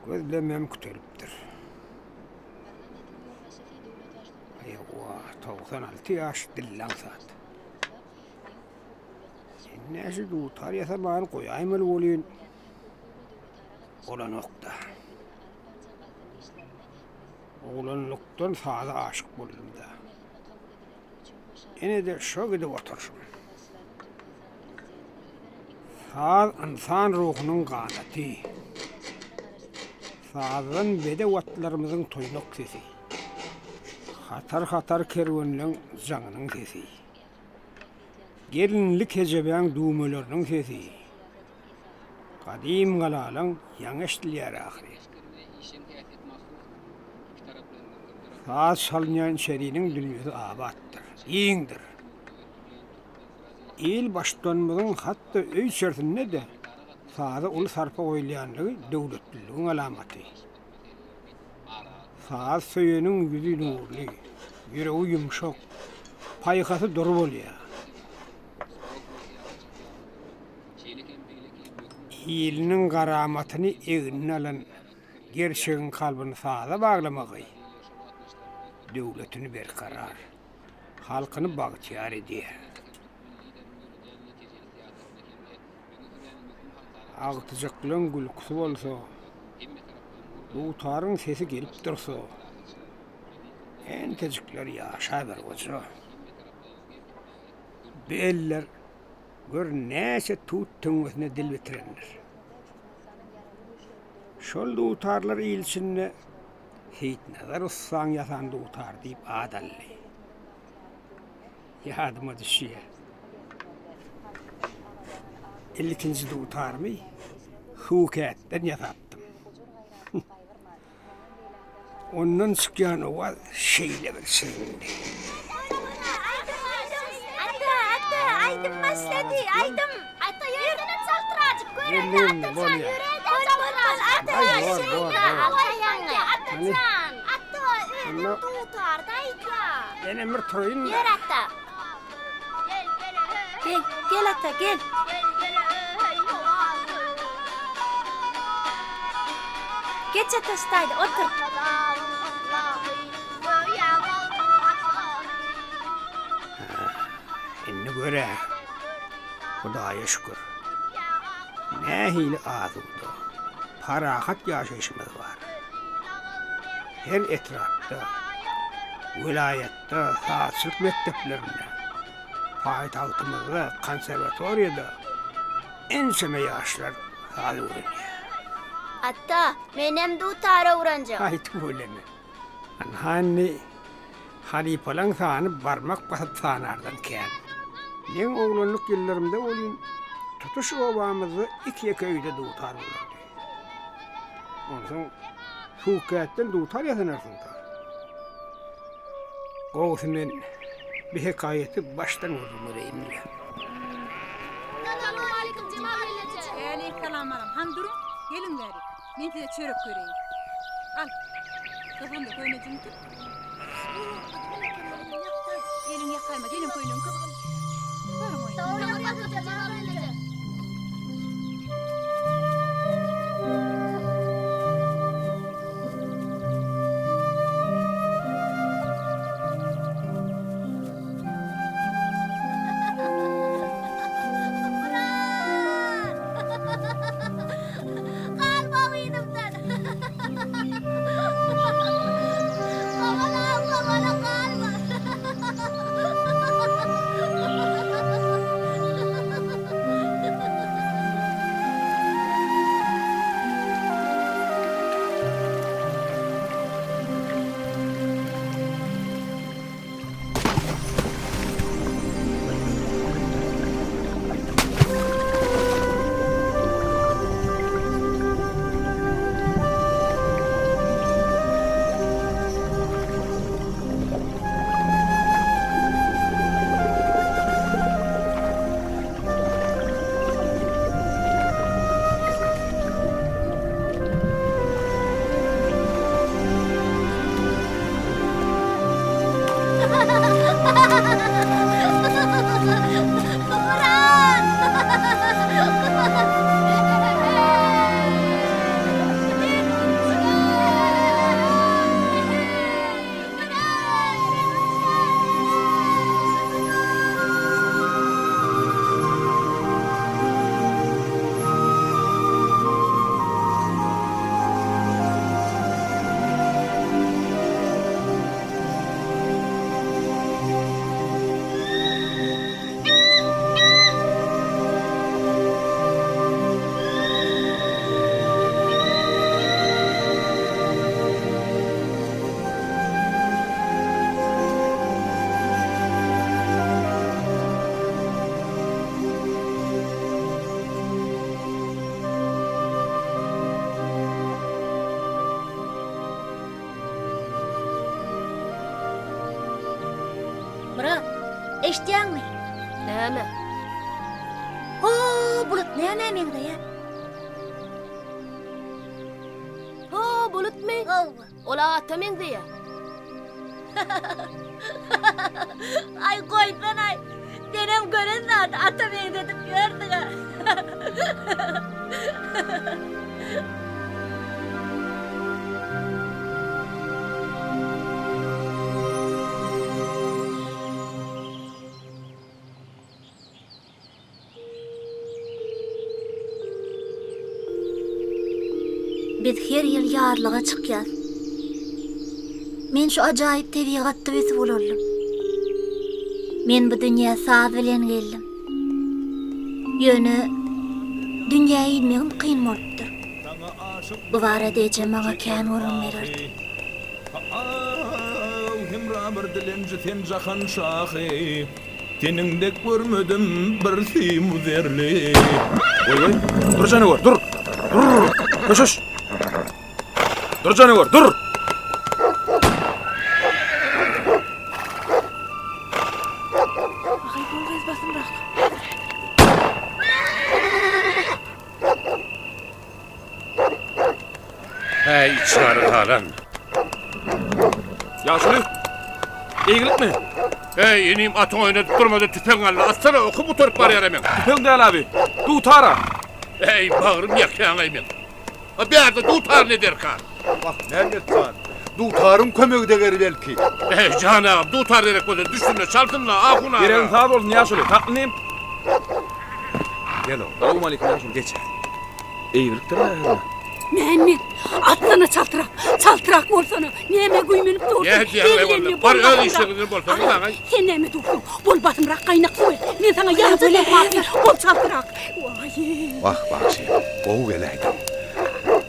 Gözlemem kütelipdir. Eýwa, 96 ýaş dille aňsat. Indi şu dutar ýasamany goýaýmaly welin, bolanok-da. Oglanlykdan saza aşyk boldum-da. Ine-de şo gidip oturyşym. Saz ynsan ruhunyň ganaty. Sazdan bedew atlarymyzyň toýnak sesi. Hatar-hatar kerwenleň jaňynyň sesi. Gelinli kejebäň düwmeleriniň sesi. Gadym galalaň ýaňy eşidilýär ahyry. Saz çalynýan içeriniň dünýesi abatdyr, giňdir. Il baştutanymyzyň hat-da öý içerisinde-de saza uly sarpa goýulýanlygy döwletliligiň alamaty. Saz söýeniň ýüzi nurly, ýüregi ýumşak, paýhasy dury bolýar. Iliniň garamatyny egnine alan gerçegiň kalbyny saza baglamagy döwletini berkarar, halkyny bagtyýar edýär. Agtyjaklaň gülküsi bolsa, dutaryň sesi gelip dursa, entejikler ýaşaber goja. Bu eller gör näçe tut töňňesine dil bitirendir. Şol dutarlar il içinde Seýitnazar ussaň ýasan dutary diýip at aldy. Ýadyma düşýär. Ilkinji dutarymy suwkätden ýasapdym. Ondan çykýan owaz şeýle bir şirindi. Ata, ata, aýdym başlady, aýdym. Ata, ýöresene çaltyrajyk, görende Atajan, ýöre-de çaltyrajyk. Ata, şeýle, alkaýaňy, Atajan. Ata, özüm dutarda aýdýan. Menem bir turaýyn-da. Ýör, ata. Gel, gel ata, gel. Geç ata şu taýda, otur. Indi gör-ä, Hudaýa şükür, nähili asuda, parahat ýaşaýşymyz bar. Her etrapda, welaýatda, sazçylyk mekdeplerinde, paýtagtymyzda konserwatoriýada ençeme ýaşlar saz öwrenýär. Ata, menem dutar öwrenjek. Aý, tüweleme. Ynha indi halypalaň sany barmak basyp sanardan kän. Meň oglanlyk ýyllarymda welin tutuş obamyzda iki-ýeke öýde dutar bolardy. Onsoň suwkätden dutar ýasanarsyň-da. Gowusy men bu hekaýaty başdan gürrüň bereýin-le. Salowmaleýkim Jemal gelneje. Äleýksalam balam. Hany duruň, geliň bäri. Men size çörek bereýin. Al. Gyzgynda köýnejiňi tut. Eliňi ýakaýma, senem köýnegiňi tut. Baryň oýna. Sag boluň Jemal gelneje. Eşidýäňmi? Näme? Ho, bulut nämä meňzeýär? Ho, bulutmy? Hawa. Ol ata meňzeýär. Aý, goýsanaý. Senem gören zady ata meňzedip ýörsüň-ä. Biz her ýyl ýazlyga çykýas. Men şu ajaýyp tebigatda ösüp ulaldym. Men bu dünýä saz bilen geldim. Ýöne dünýä inmegim kyn bolupdyr. Bu barada ejem maňa kän gürrüň bererdi. Ha-aw, Hemra bir dilenji sen jahan şahy, Seniň dek görmedim bir simu zerli. Goý, goý. Dur janawer, dur! Dur! Köşeş! Dur janawer, dur! Aý, bol gyz basymrak. Häý, içgara galan. Ýaşuly, eýgilikmi? Häý, inim, atyňy oýnadyp durma-da, tüpeň al-da, atsana, okum gutaryp barýar-a meň. Tüpeň däl abi, dutara. Häý, bagrym ýakýaň-aý meň. A bärde dutar ne derkar? Wah, Mämmet jan, dutaryň kömegi deger belki. Äý, jan agam, dutar gerek bolsa düşsün-de, çalsyn-la, ahun aga. Geregiň saz bolsun, ýaşuly, tatly inim. Gel oglum. Salowmaleýkim, ýaşuly. Geç. Eýgilikdir-ä hernä. Mämmet, atsana çaltrak, çaltrak bolsana. Näme güýmenip dursuň? Näme diýýäň-aý walla, bar öz işleriňden bolsaňyz aňaý. Sen näme dursuň? Bol basymrak gaýnak suw el. Men saňa ýaňja ýapyp, bol çaltrak. Waý. Wah, bagşy, gowy geläýdiň.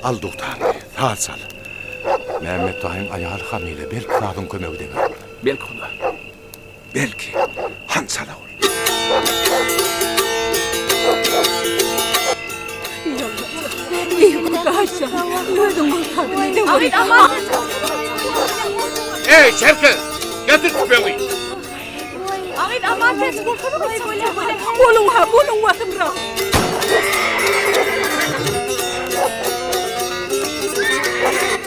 Al dutaryňy, saz çal. Mämmet daýyň aýaly hamyla, belki sazyň kömegi deger. Belki huda. Belki. Han çala ol. Eý, Hudaýjan, özüň bolsadyň edeweri. Eý, Çerkez, getir tüpeňi. Boluň-ha, boluň basymrak.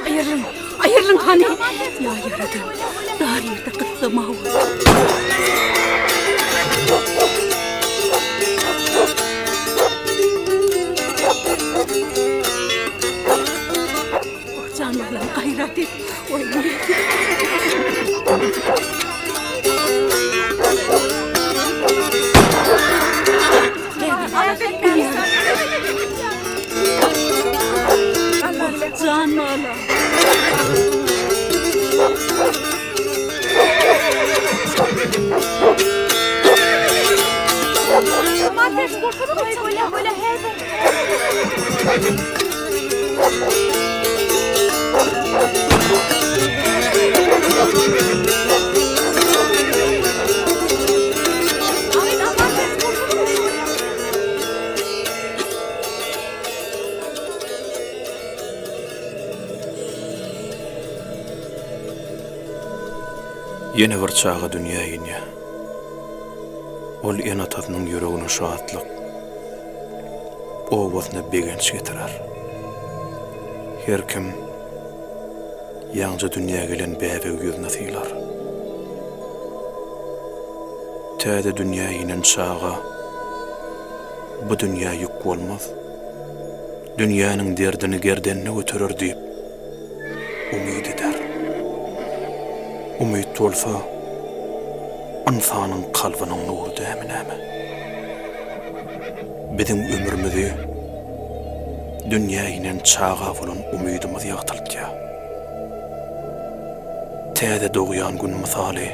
Aýrylyň, aýrylyň hany. Ýa Ýaradan, dar ýerde gyssama-ow. Oh, jan balam, gaýrat et. Oý. Jan balam. Ýene bir çaga dünýä inýär. Ol ene-atasynyň ýüregine şatlyk, obasyna begenç getirer. Her kim ýaňja dünýä gelen bäbegi ýüzüne sylar. Täze dünýä inen çaga bu dünýä ýük bolmaz. Dünýäniň derdini gerdenine göterer diýip umyt eder. Umyt bolsa ynsanyň kalbynyň nury dämi näme? Biziň ömrümizi dünýä inen çaga bolan umydymyz ýagtyltýar. Täze dogýan Gün mysaly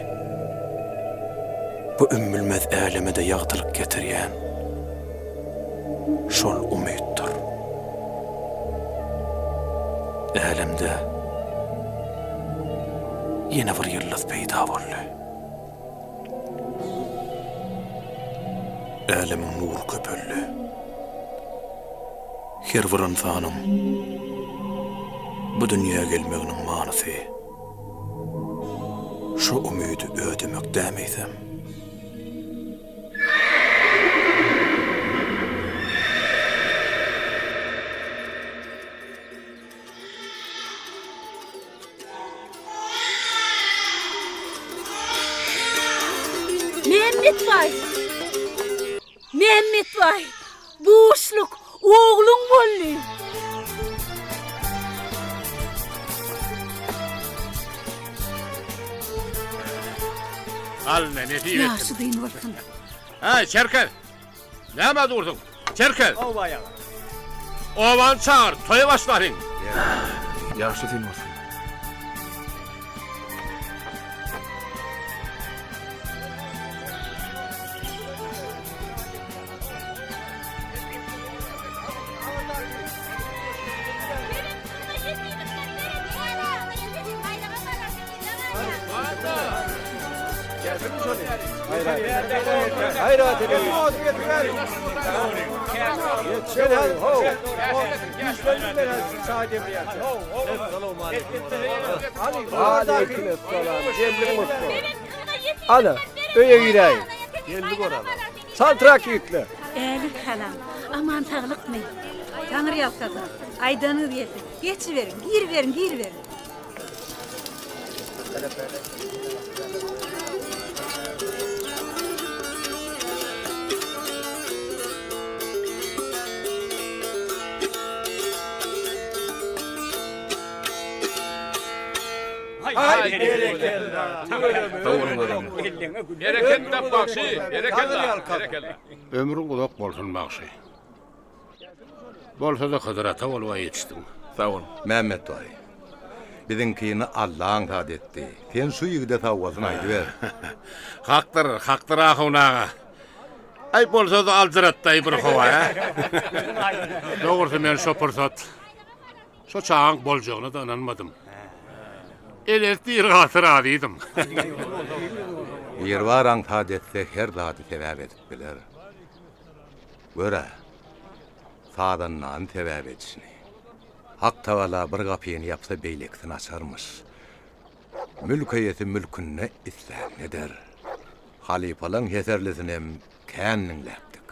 bu ümmülmez äleme-de ýagtylyk getirýän şol umytdyr. Älemde ýene bir ýyldyz peýda boldy. Älemiň nury köpeldi. Her bir ynsanyň bu dünýä gelmeginiň manysy şu umydy ödemek dämi eýsem? baý! Mämmet baý! Buşluk, ogluň boldy! Al ine, nesip etsin. Ýagşy dyn bolsun. Äý, Çerkez! Nämä dursuň? Çerkez! Obany çagyr, toýa başlalyň! Ýagşy dyn bolsun. Ana, öýe giräýiň. Geldi goralar. Çaltrak ýigitler. Älik halam, aman saglykmy? Taňry ýalkasyn. Aýdanyňyz gelsin. Geçiberiň, giriberiň, giriberiň. Berekella bagşy, berekella, berekella. Ömrüň uzak bolsun bagşy. Bolsa-da Hydyr ata bolup-a ýetişdiň. Sag bol. Mämmet baý, biziňkini Alla aňsat etdi. Sen şu ýigide sag bolsun aýdyber. Hakdyr, hakdyr ahun aga. Aý bolsa-da aljyratdy-aý bir howa, hä? Dogrusy men şo pursat şo çagaň boljagyna-da ynanmadym. El eltdi ir galsa razydym. Biribar aňsat etse her zady sebäp edip biler. Gör-ä, sazandany sebäp edişini. Hak Tagala bir gapyny ýapsa beýlekisini açarmyş. Mülk eýesi mülkünde islänini eder. Halypalaň heserlisinem kän diňläpdik.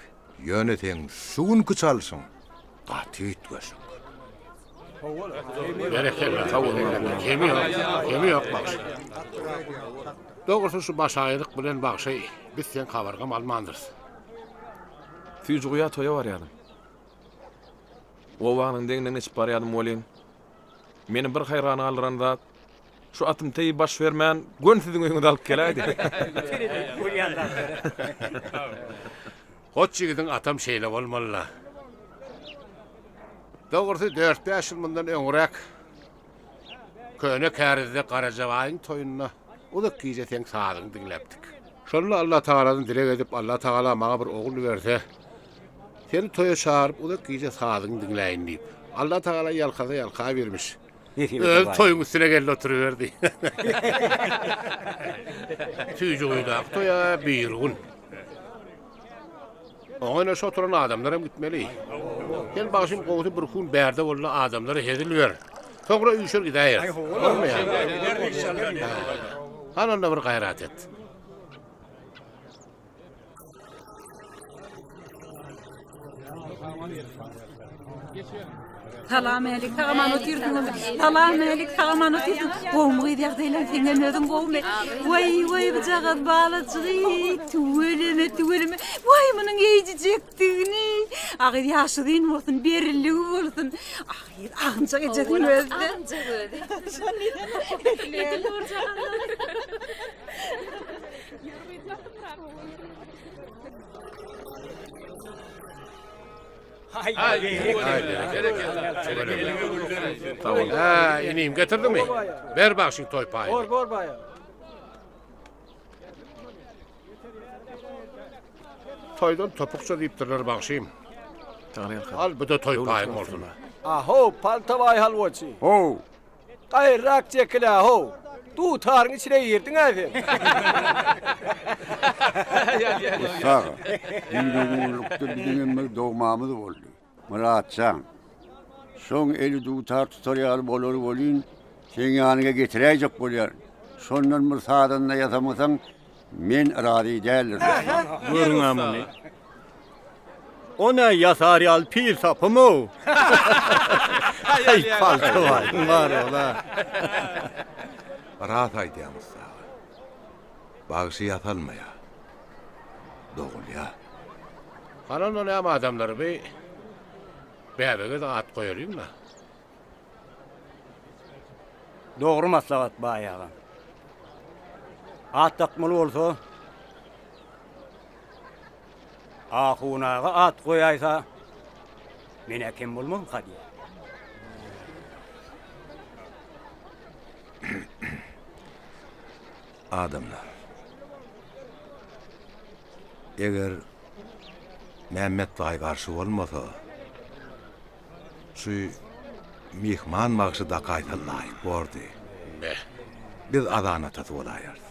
Ýöne seň şu günki çalşyň gaty üýtgeşik. Berekella, berekella. Kemi ýok, kemi ýok bagşy. Dogrusy şu başaýlyk bilen bagşy biz seň habaryňam almandyrys. Süýji guýa toýa barýardym. Obanyň deňinden geçip barýardym welin, meni bir haýran galdyran zat, şu atym teý baş bermän, göni siziň öýüňize alyp geläýdi. Goç ýigidiň atam şeýle bolmaly-la. Dogrusy, dört-bäş ýyl mundan öňräk Köne Kärizde Garajabaýyň toýunda uzak gije seň sazyňy diňläpdik. Şonda Allatagaladan dileg edip, Allatagala maňa bir ogul berse, seni toýa çagyryp, uzak gije sazyňy diňläýin diýip. Allatagala ýalkasa ýalkabermiş. Özi toýuň üstüne geldi oturyberdi. Süýji guýudaky toýa birigün. Oňa ine şu oturan adamlar hem gitmeli. Sen bagşym gowusy bir kun bärde bolda adamlara hezil ber. Soňra üýşer gidäýeris. Bolmaýar. Hany onda bir gaýrat et. Salam älik, sagaman otyrsyňyzmy? Salam älik, sagaman otyrsyň. Gowumy gyz ýagdaýlaň, seňem özüň gowumy? Waý, waý, bujagaz balajygy, tüweleme, tüweleme. Waý, munuň eýjejekdigini. A gyz ýaşy uzyn bolsun, berilligi bolsun. A gyz, agynjak ejesiniň özi-de. Agynjak özi. Şony diýsene. Edil Nurjahandan. Ýör gyz, basymrak. Hä, inim getirdiňmi? Ber bagşyň toý paýyny. Bor, bor baýa. Toýdan topukça diýipdirler bagşym. Al, bu-da toý paýyň bolsun. A-how, Paltabaý halwaçy. How. Gaýrak çekil-ä-how. Dutaryň içine girdiň-ä sen. Ussa aga, düýn-öňňunlykda biziňem bir dogmamyz boldy. Myratjan. Şoň eli dutar tutar ýaly bolar welin, seň ýanyňa getiräýjek bolýar. Şondan bir sazanda ýasamasaň, men razy däldirin. Görüň-ä muny. O nä ýasar ýaly pil sapymy-ow? Aý, paltabaýyň bar ol-a. Ras aýdýaň ussa aga. Bagşy ýasalmaýar. dogulýar. Hany onda näme adamlar bi bäbege-de at goýalyň-la. Dogry maslahat baý aga. At dakmaly bolsa Ahun aga at goýaýsa men-ä kem bolmarynka diýýän. Adamlar. Eger Mämmet baý garşy bolmasa, şu myhman bagşy dakaýsa laýyk bordy. Beh. Biz azan atasy bolaýarys.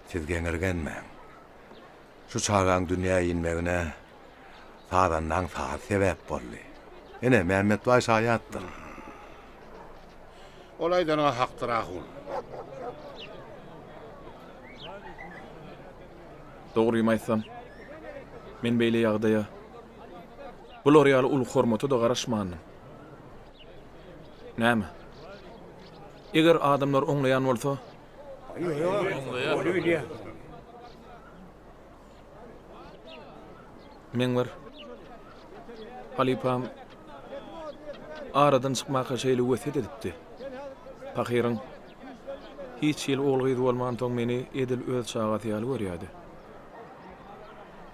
Siz geňirgenmäň. Şu çagaň dünýä inmegine sazandaň sazy sebäp boldy. Ine, Mämmetbaý şaýatdyr. Ol aýdanyňa hakdyr, ahun. Dogrymy aýtsam, men beýle ýagdaýa, bular ýaly uly hormata-da garaşmandym. Näme? Eger adamlar oňlaýan bolsa, Meň bir halypam aradan çykmaka şeýle wesýet edipdi. Pahyryň hiç hili ogul-gyzy bolmansoň meni edil öz çagasy ýaly görýärdi.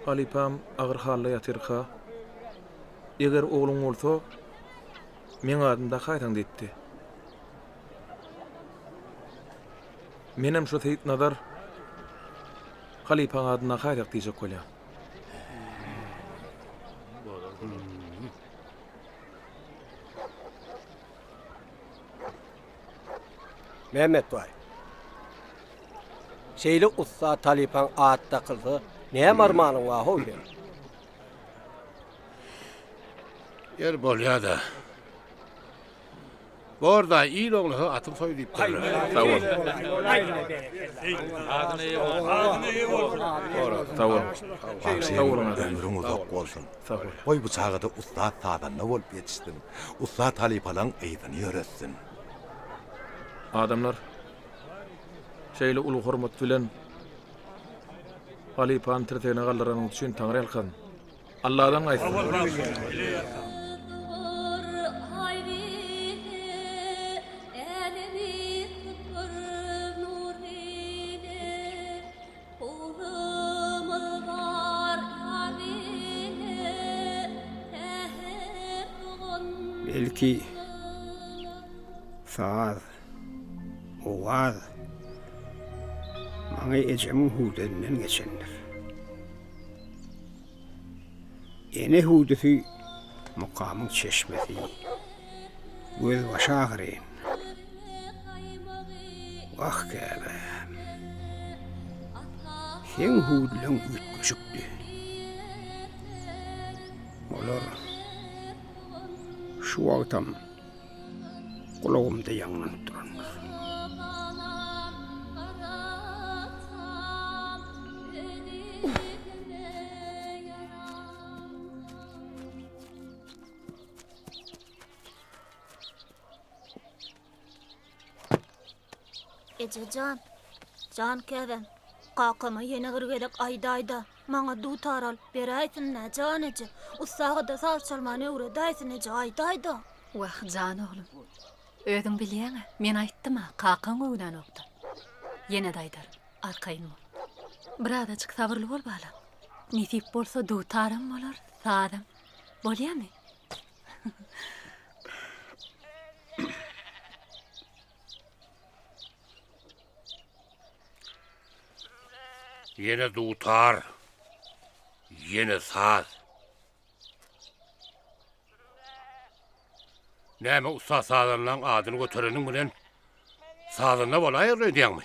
Halypam agyr halda ýatyrka, Eger ogluň bolsa, meň adymy dakaýsaň diýipdi. Menem şu Seýitnazar halypaň adyna haýrak diýjek bolýan. Mämmet baý. Şeýle ussat halypaň at dakylsa, näme armanyň bar-how seň? Ýeri bolýa-da. Bor-da, il oglasa atyň soý diýipdirler. Sag bol. Sag bol. Bagşym, ömrüň uzak bolsun. Sag bol. Goý bu çaga-da ussat sazanda bolup ýetişsin. Ussat halypalaň yzyny ýöretsin. Adamlar şeýle uly hormat bilen halypany tirsegine galdyranyňyz üçin taňryýalkasyn. Alladan gaýtsyn. Belki saz, owaz maňa ejemiň hüwdüsinden geçendir. Ene hüwdüsi mukamyň çeşmesi, gözbaşy ahyryn. Wah, käbäm! Seň hüwdüleň üýtgeşikdi. Olar şu wagtam gulagymda ýaňlanyp durandyr. Eje jan, jan käbäm, kakama ýene bir gezek aýdaý-da, maňa dutar alyp beräýsin-dä, jan eje, ussaga-da saz çalmany öwredäýsin eje, aýdaý-da. Wah, jan oglum, özüň bilýäň-ä, men aýtdym-a, kakaň öwrenokdy. Ýene-de aýdaryn, arkaýyn bol. Birazajyk sabyrly bol, balam. Nesip bolsa dutaram bolar, sazam. Bolýamy? Ýene dutar, ýene saz. Näme ussat sazandaň adyny götereniň bilen sazanda bolaýaryn öýdýäňmi?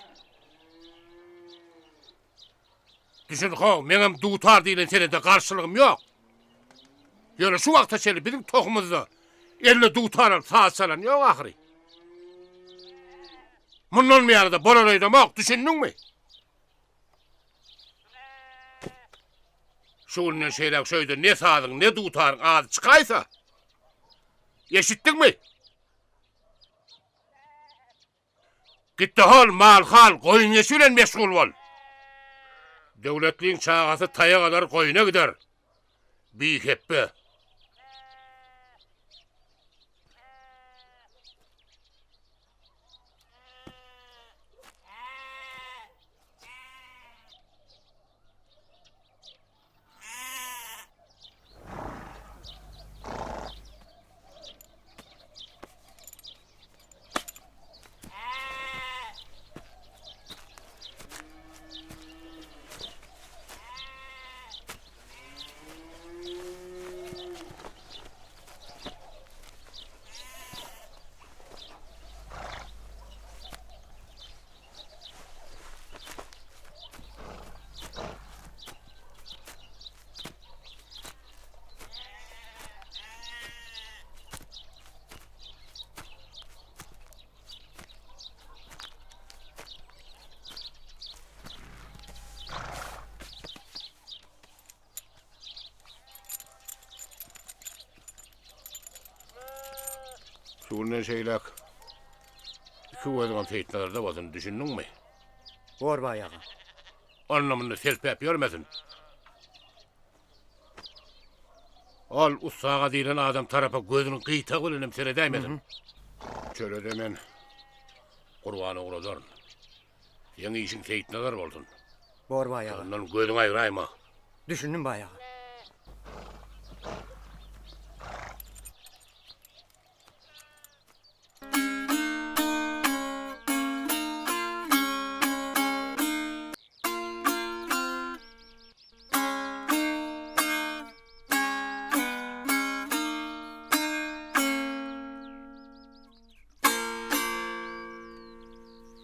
Düşün how, meňem dutar diýlen senede garşylygym ýok. Ýöne şu wagta çenli biziň tohumyzda eline dutar alyp saz çalan ýok ahyry. Mundan buýana-da bolar öýdemok, düşündiňmi? Şu günden şeýläk şu öýde ne sazyň, ne dutaryň ady çykaýsa, eşitdiňmi? Git-de hol, mal-hal, goýun-geçi bilen meşgul bol. Döwletliň çagasy taýak alar, goýuna gider. Bihepbe. Şu günden şeýläk iki gözüňem Seýitnazarda bolsun, düşündiňmi? Bor baý aga. Onda-munda selpäp ýörmesin. Ol ussaga diýlen adam tarapa gözüniň gyýtagy bilenem seredäýmesin. Çöle-de men Gurbany ugradaryn. Seň işiň Seýitnazar bolsun. Bor baý aga. Ondan gözüňi aýraýma. Düşündim baý aga.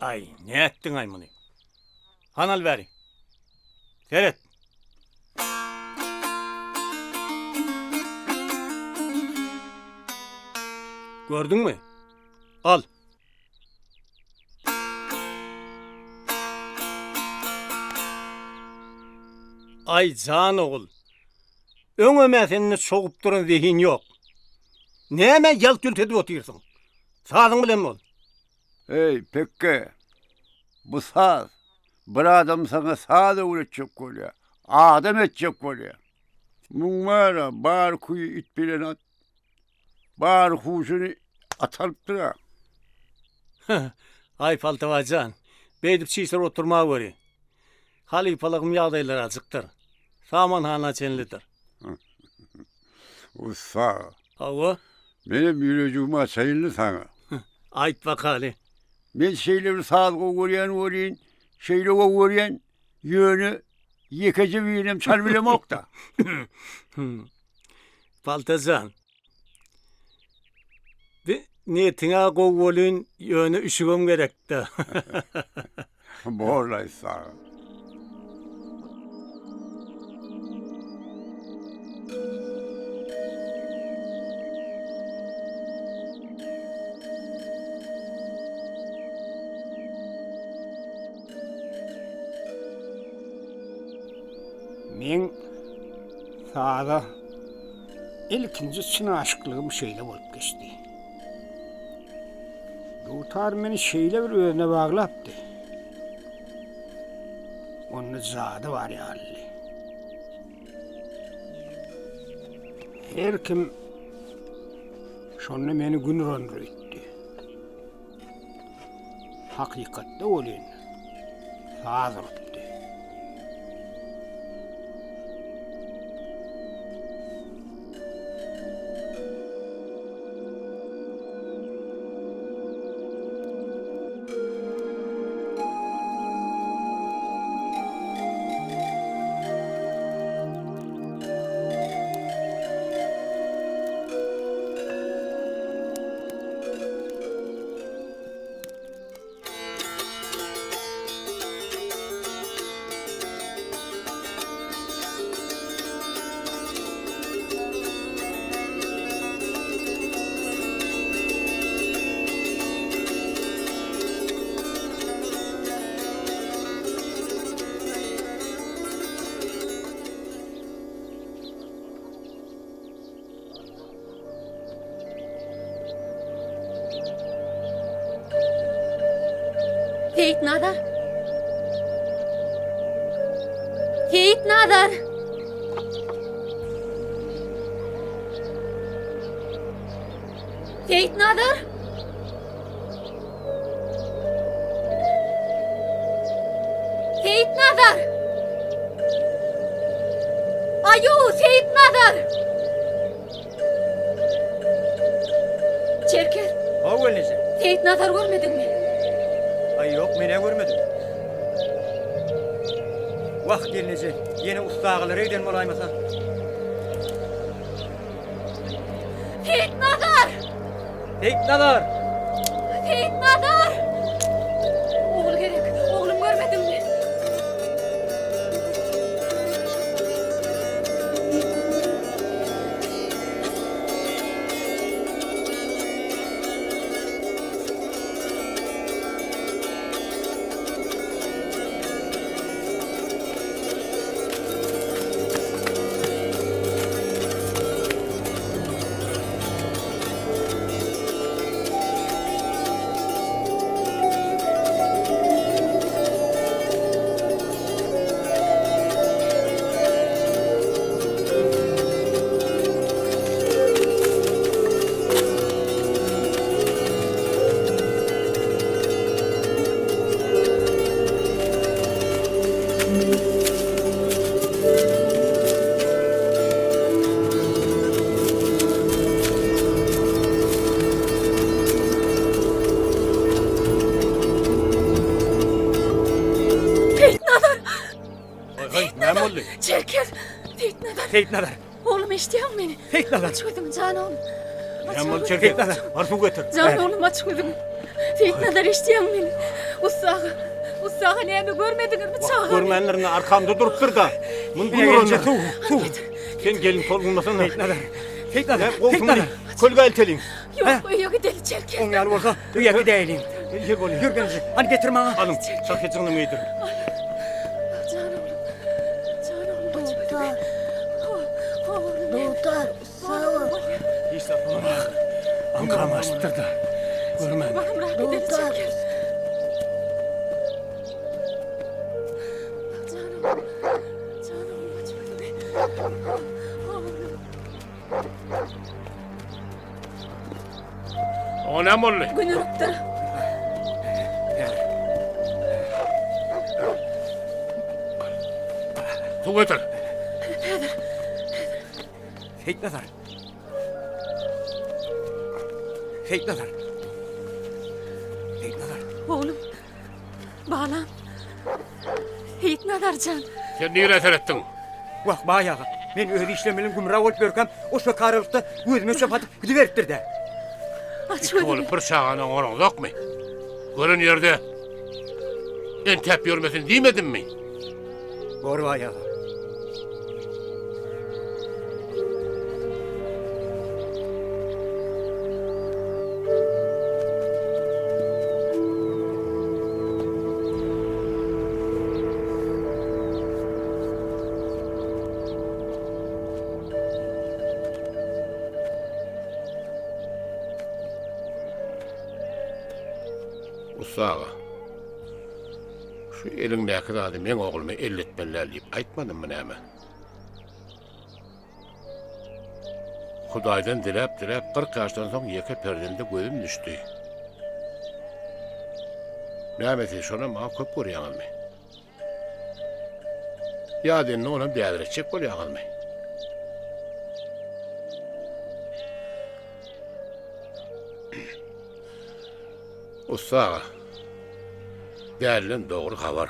Aý, nätdiň-aý muny? Hany al bäri. Seret. Gördüňmi? Al. Aý, jan ogul. Öňem-ä sende çogup duran zehin ýok. Nämä ýalt-ýult edip otyrsyň? Sazyň bilen bol. Eý, pekge! Bu saz. Bir adam saňa saz öwretjek bolýar. Adam etjek bolýar. Muň bar-a, bar küýi it bilen at. Bar huşuny at alypdyr-a. Aý, Paltabaý jan, beýdip çişirip oturmaweri. Halypalygym ýagdaýlary ajykdyr. Samanhana çenlidir. Ussa. Hawa. Menem ýürejigimi açaýynly saňa. Aýt bakaly. Men şeýle bir saz gowy görýän welin, şeýle gowy görýän, ýöne ýekeje birinem çalyp bilemok-da. Palta jan. Bi niýetiň-ä gowy welin, ýöne üşügem gerek-dä. Borlaý sag. Meň saza ilkinji çyn aşyklygym şeýle bolup geçdi. Dutar meni şeýle bir özüne baglapdy. Onda jady bar ýalydy. Her kim şonda meni gün urandyr öýtdi. Hakykatda welin saz urupdy. Seýitnazar! Seýitnazar! Seýitnazar! Seýitnazar! Aýu, Seýitnazar! Çerkez. Haw gelneje. Seýitnazar görmediňmi? Aý ýok, men-ä görmedim. Wah, gelneje, ýene ussa agalara giden bolaýmasa. Seýitnazar! Seýitnazar! Seýitnazar! Ogul gerek, oglum görmediňmi? Seýitnazar! Haý, näme boldy? Çerkez! Seýitnazar! Seýitnazar! Oglum eşidýäňmi meni? Seýitnazar! Aç gözüňi jan oglum. Näme boldy Çerkez? Seýitnazar! Bar suw getir. Jan oglum aç gözüňi. Seýitnazar eşidýäňmi meni? Ussa aga, ussa aga näme görmediňizmi çagany? Görmändirin arkamda durupdyr-da. Muny gün Gelneje urandyr. suw, suw. Sen gelin tolgunmasana. Seýitnazar! Seýitnazar! Gowsuny Seýitnazar! kölgä elteliň. Ýok, öýe gideli Çerkez. Oň ýaly bolsa öýe gidäýeliň. Ýer bolýar. Ýör gelneje, hany getir maňa. Alyň, çakyjygyny geýdiriň. Jan oglum. Jan oglum aç gözüňi. Dutar, sag bol. Hiç zat bolanok. Aňkam aşypdyr-da. Görmän. Baramrak gideli Dutar. Çerkez. Jan oglum. Jan oglum aç gözüňi. Oglum. Oňa näme boldy? Gün urupdyr. Suw getir. Häzir. Seýitnazar. Seýitnazar. Seýitnazar. Oglum. Balam. Seýitnazar jan. Sen nirä seretdiň? Wah, baý aga, men öz işlerim bilen gümra bolup ýörkäm, o şokaralykda gözüme çöp atyp gidiberipdir-dä. Aç Iki gözüňi. bolup bir çagany oňaraňzokmy? Gören ýerde entäp ýörmesin diýmedimmi? Bor baý aga. Ussa aga, şu eliňdäki zady meň ogluma elletmeli däl diýip aýtmadymmy näme? Hudaýdan diläp-diläp 40 ýaşdan soň ýeke perzende gözüm düşdi. Näme siz şonam maňa köp görýäňizmi? Ýa-da indi onam däliretjek bolýaňyzmy? Ussa aga, däliden dogry habar.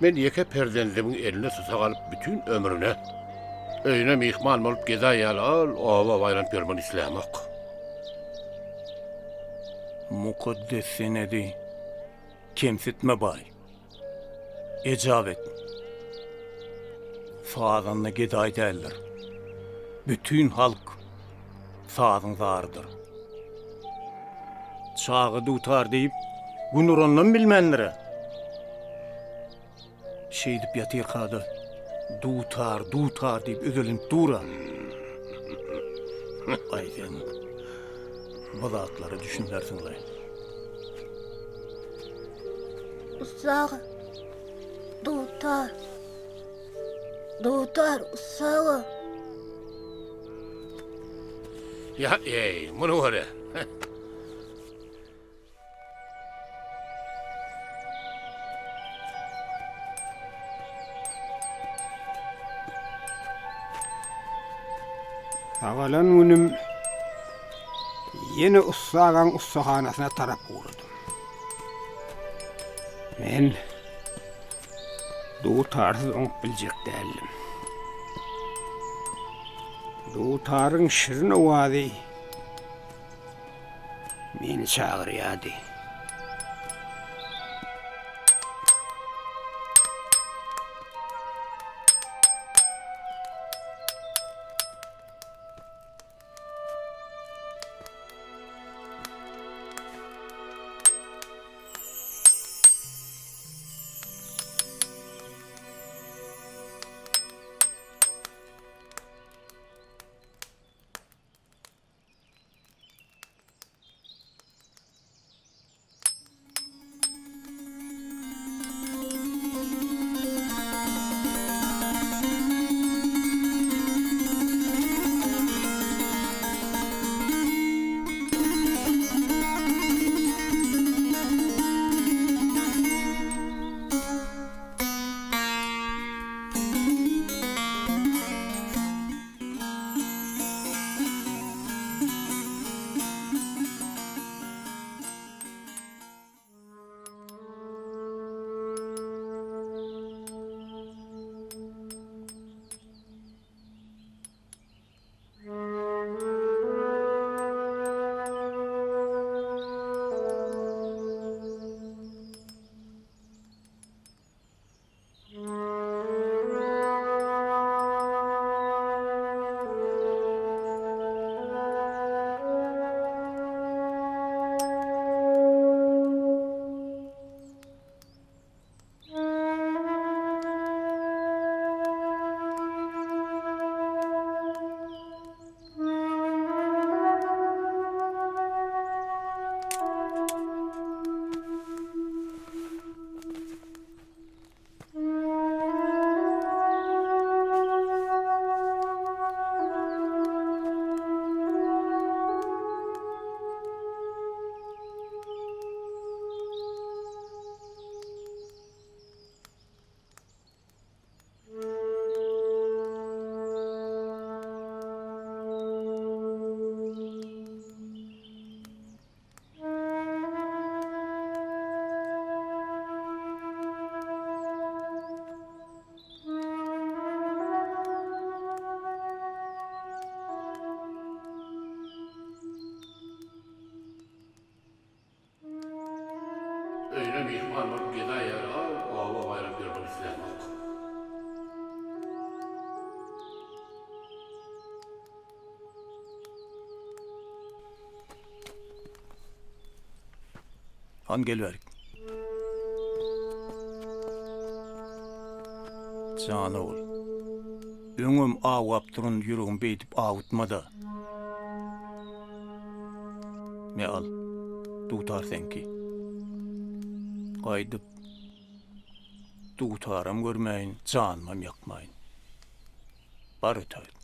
Men ýeke perzendimiň eline susak alyp bütin ömrüne öýüne myhman bolup gedaý ýaly ol oba aýlanyp ýörmegini islämok. Mukaddes senedi kemsitme baý. Ejap et. Sazanda gedaý däldir. Bütin halk sazyň zarydyr. Çaga dutar diýip, gün uranynam bilmändir-ä. Şeýdip ýatyrka-da, dutar, dutar diýip özelenip dur-a. Aý, sen bu zatlara düşünmersiň-laý. Ussa aga. Dutar. Dutar, ussa aga. Ýa, eý, muny gör-ä. Sagalan günüm ýene ussa agaň ussahanasyna tarap ugradym. Men dutarsyz oňup biljek däldim. Dutaryň şirin owazy Meni çagyrýardy. Öýüne myhman bolup gedaý ýaly oba baýryp ýörmek islämok. Hany gel bärik. Jan ogul. Öňem awap duran ýüregim beýdip awutma-da. Me al. Dutar seňki. Gaýdyp dutaram görmäýin, janymam ýakmaýyn. Bar ötägit.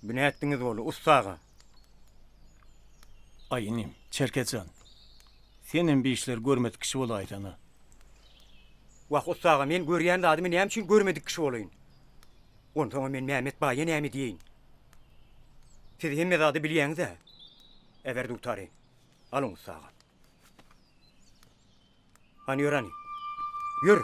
Bu nätdiňiz boldy, ussa aga? Aý, inim, Çerkez jan, senem bir işleri görmedik kişi bolaýsana. Wah, ussa aga, men görýän zadymy näme üçin görmedik kişi bolaýyn? Onsoňam men Mämmet baýa näme diýeýin? Siz hemme zady bilýäňiz-ä. Äber dutary. Alyň, ussa aga. Hany ýör hany. Ýör!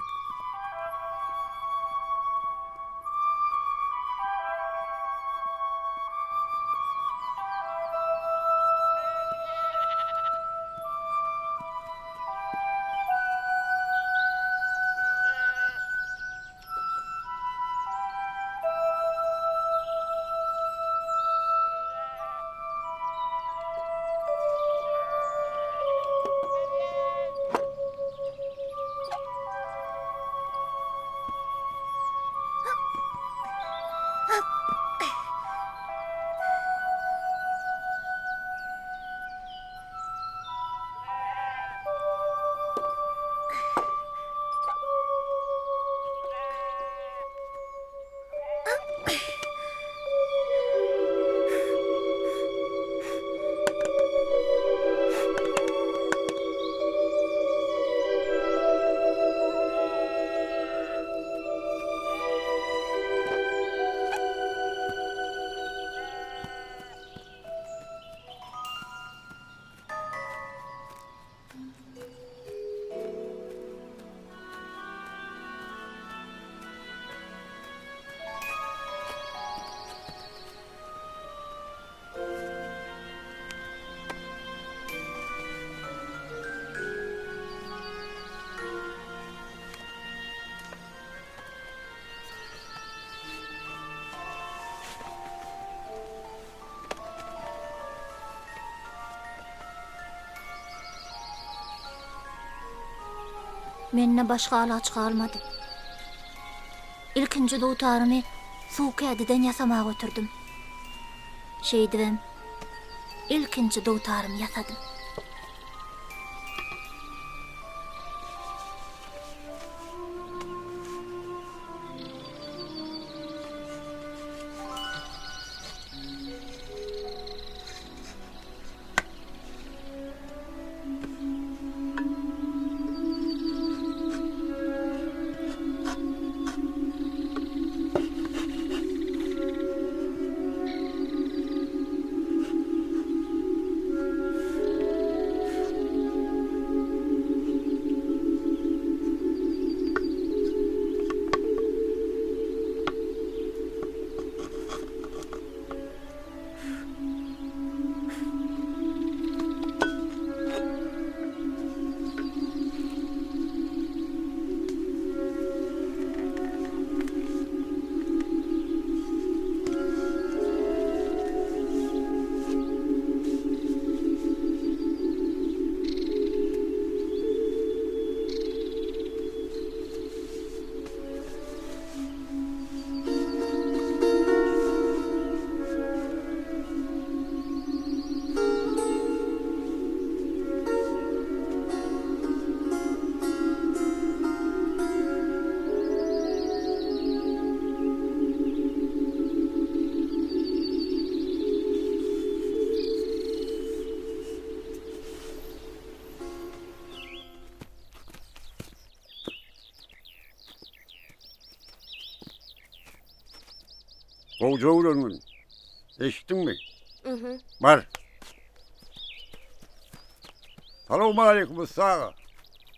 Mende başga alaç galmady. Ilkinji dutarymy suw kädiden ýasamaga oturdim. Şeýdibem ilkinji dutarymy ýasadym. Gowja öwrengin. Eşitdiňmi? Mhm. Bar. Salowmaleýkim ussa aga.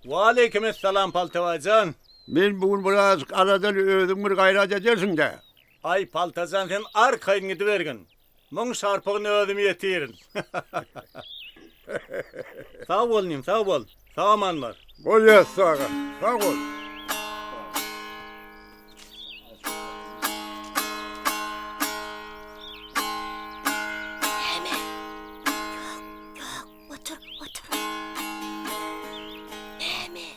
Waleýkim essalam Paltabaý jan. Men bu gün birazjyk aladaly özüň bir gaýrat edersiň-dä. Aý Paltajan sen arkaýyn gidibergin. Muň şarpygyny özüm ýetirin. Sag bol inim, sag bol. Sag aman bar. Bolýa ussa aga, sag bol. Näme? Ýok, ýok, otur, otur. Näme?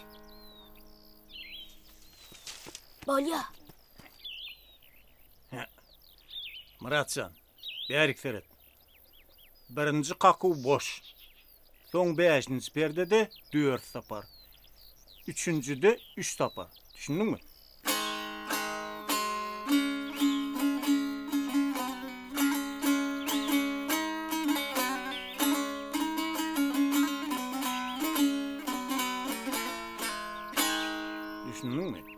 Bolýa. Myratjan, bärik seret. Birinji kakuw boş. Soň bäşinji perdede dört sapar. Üçünjide üç sapar. Düşündiňmi? Düşündiňmi?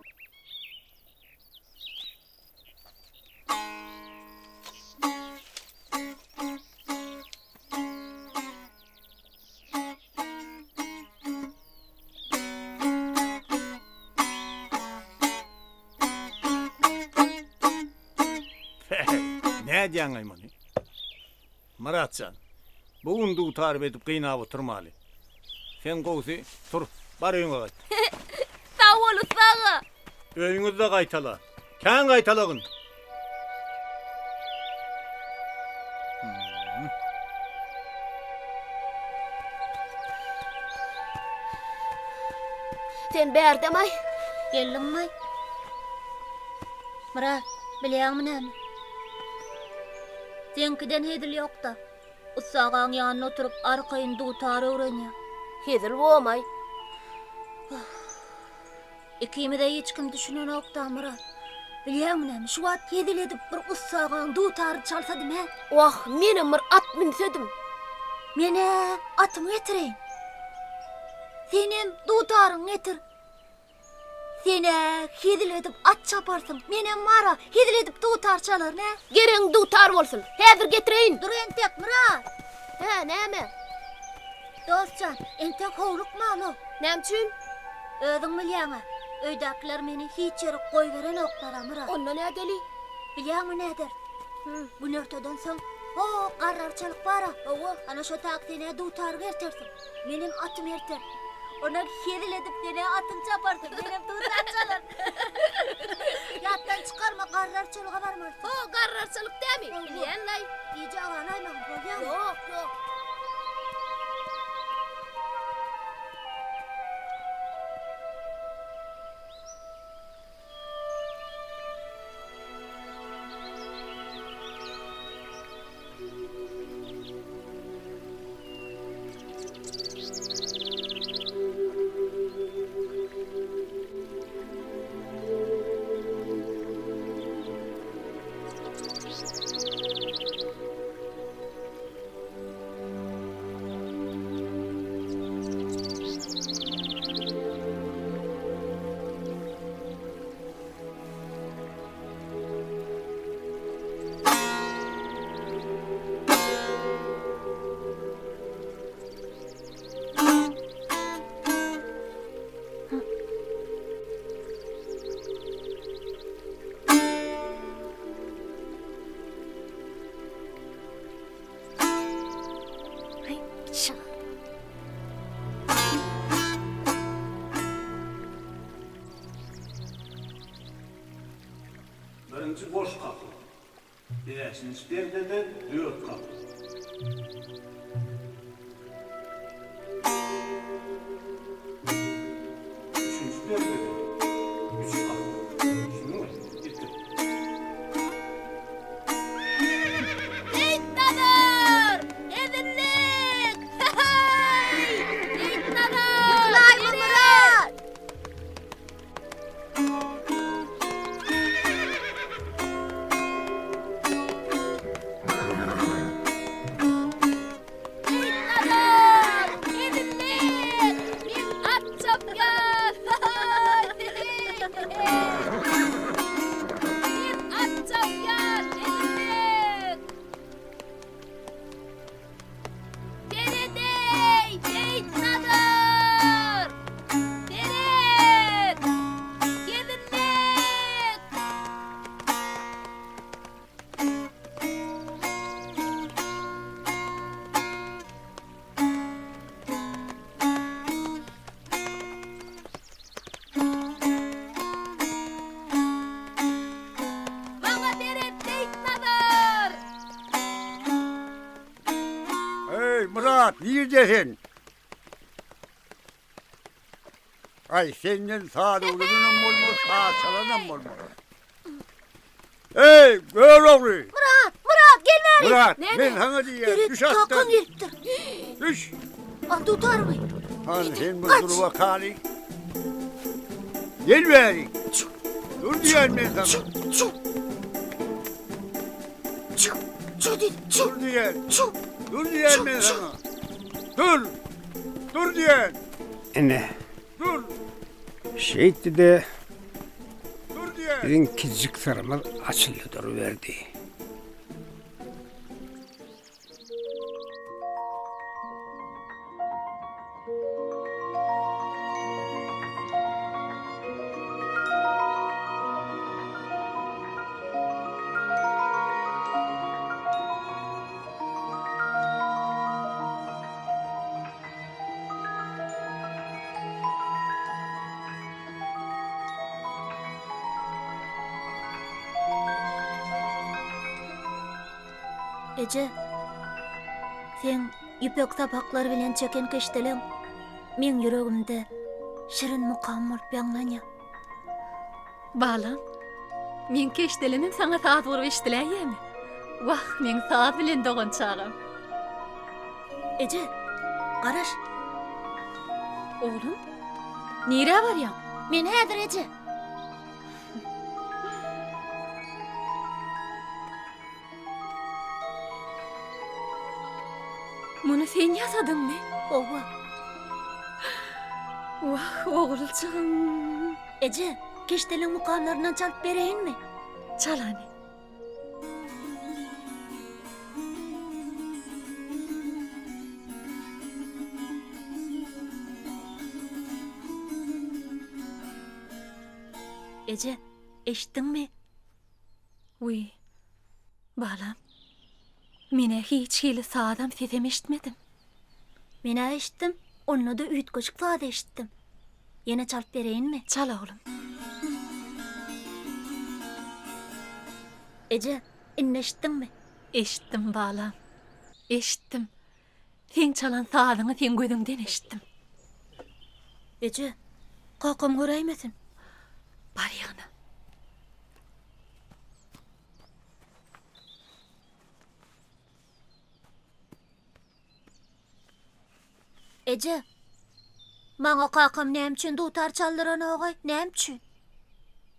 Nädýäňaý muny? Myratjan, bu gün dutar edip gynap oturmaly. Sen gowusy tur, bar öýüňe gaýt. Sag bol ussa aga. Öýüňizde gaýtala. Kän gaýtalagyn. Sen bärdemaý? Geldiňmi? Myrat, bilýäňmi näme? Seňkiden hezil ýok-da. Ussa agaň ýanynda oturyp arkaýyn dutar öwrenýär. Hezil bomaý. Ikimize hiç kim düşünenok-da, Myrat. Bilýäňmi näme, şu wagt hezil edip bir ussa agaň dutaryny çalsadym, hä? Wah, menem bir at münsedim. Men-ä atymy getireýin. Senem dutaryňy getir. Sen-ä hezil edip at çaparsyň, menem bar-a, hezil edip dutar çalaryn, hä? Geregiň dutar bolsun. Häzir getireýin. Dur entek, Myrat. Hä, näme? Dost jan, entek howlukmaly. Näme üçin? Özüň bilýäň-ä, öýdäkiler meni hiç ýere goýberenoklar-a, Myrat. Onda nädeli? Bilýäňmi näderis? Günortadan soň, ho, garrarçalyk bar-a. Hawa, ana şo tak sen-ä dutary gertersiň. Menem atymy erterin. Ondan hezil edip sen-ä atyňy çaparsyň, menem dutar çalaryn. Ýatdan çykarma, garrarçalyga barmalysyň. Ho, garrarçalyk dämi? Bilýän-laý. Gije agalaýmagyn, bolýamy? Ýok, ýok. Şyg. Birinji boş gapy. Bäşinji perdede dört gapy. Üçünji perdede üç gapy. Düşündiňmi? Ýetdik. Seýitnazar! Hezillik! Heý! Seýitnazar! Ýykylaýma Myrat! Seýitnazar! Hezillik! Men at çapýan! Men at çapýan! Hezillik! Seret-eý, Seýitnazar! Seret! Gezinlik! Maňa seret, Seýitnazar! Eý, Myrat, nirde sen? Aý, senden saz öwrenenem bolmaz, saz çalanam bolmaz. Eý, Görogly! Myrat, Myrat, gel bäri! Myrat, Näme? men saňa diýýän, Seret, düş atdan. kakaň gelipdir. Düş! Al dutaryňy. Hany sen bir Gaç! dur bakaly. Gel bäri. Dur diýýän men saňa. Çu, çu. Çu diýdim, çu. Dur diýýän. Çu. Dur diýýän men saňa. Dur! Dur diýýän. Ine. Dur! Şeýtdi-de, Dur diýýän. biziň kiçijik syrymyz açyldy duruberdi. Eje, seň ýüpek sapaklar bilen çeken keşdeleň meň ýüregimde şirin mukam bolup ýaňlanýar. Balam, meň keşdelemem saňa saz bolup eşdiläýýämi? Wah, meň saz bilen dogan çagam. Eje, garaş. Oglum, nirä barýaň? Men häzir eje. Muny sen ýasadyňmy? Hawa. Wah, oguljygym. Eje, keşdeliň mukamlaryndan çalyp bereýinmi? Çal hany. Eje, eşitdiňmi? Wiý, balam, men-ä hiç hili sazam, sesem eşitmedim. Men-ä eşitdim, onda-da üýtgeşik saz eşitdim. Ýene çalyp bereýinmi? Çal, oglum. Eje, indi eşitdiňmi? Eşitdim, balam, eşitdim. Seň çalan sazyňy seň gözüňden eşitdim. Eje, kakam göräýmesin. Bar ýygna. Eje, maňa kakam näme üçin dutar çaldyranogaý, näme üçin?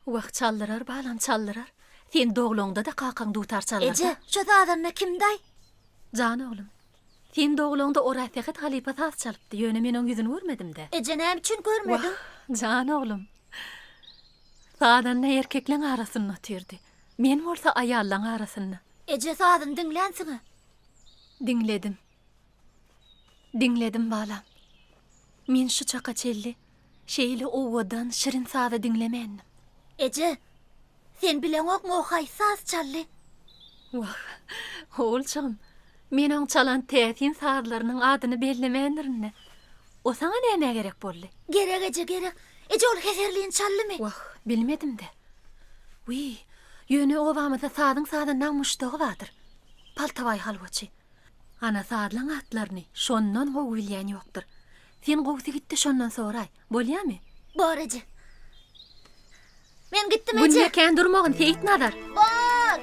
Wah, çaldyrar balam, çaldyrar. Sen doglaňda-da kakaň dutar çaldyrdy. Eje, şo sazanda kimdaý? Jan oglum, sen doglaňda Orazsähet halypa saz çalypdy, ýöne men oň ýüzüni görmedim-dä. Eje, näme üçin görmediň? Wah, jan oglum. Sazanda erkekleň arasynda otyrdy. Men bolsa aýallaň arasynda. Eje, sazyny diňlänsiň-ä? Diňledim. Diňledim, balam. Men şu çaka çenli şeýle owadan, şirin sazy diňlemändim. Eje, Sen bileňokmy o haýsy saz çaldy? Wah, oguljygym. Men oň çalan täsin sazlarynyň adyny bellemändirin-de. O saňa nämä gerek boldy? Gerek eje, gerek. Eje ol heserlini çaldymy? Wah, bilmedim-de. Wiý, ýöne obamyzda sazyň sazandaň muşdagy bardyr. Paltabaý halwaçy. Ana sazlaň atlaryny şondan gowy bilýän ýokdur. Sen gowusy git-de şondan soraý. Bolýamy? Bor eje. Men gitdim eje. Günde kän durmagyn Seýitnazar. Bor.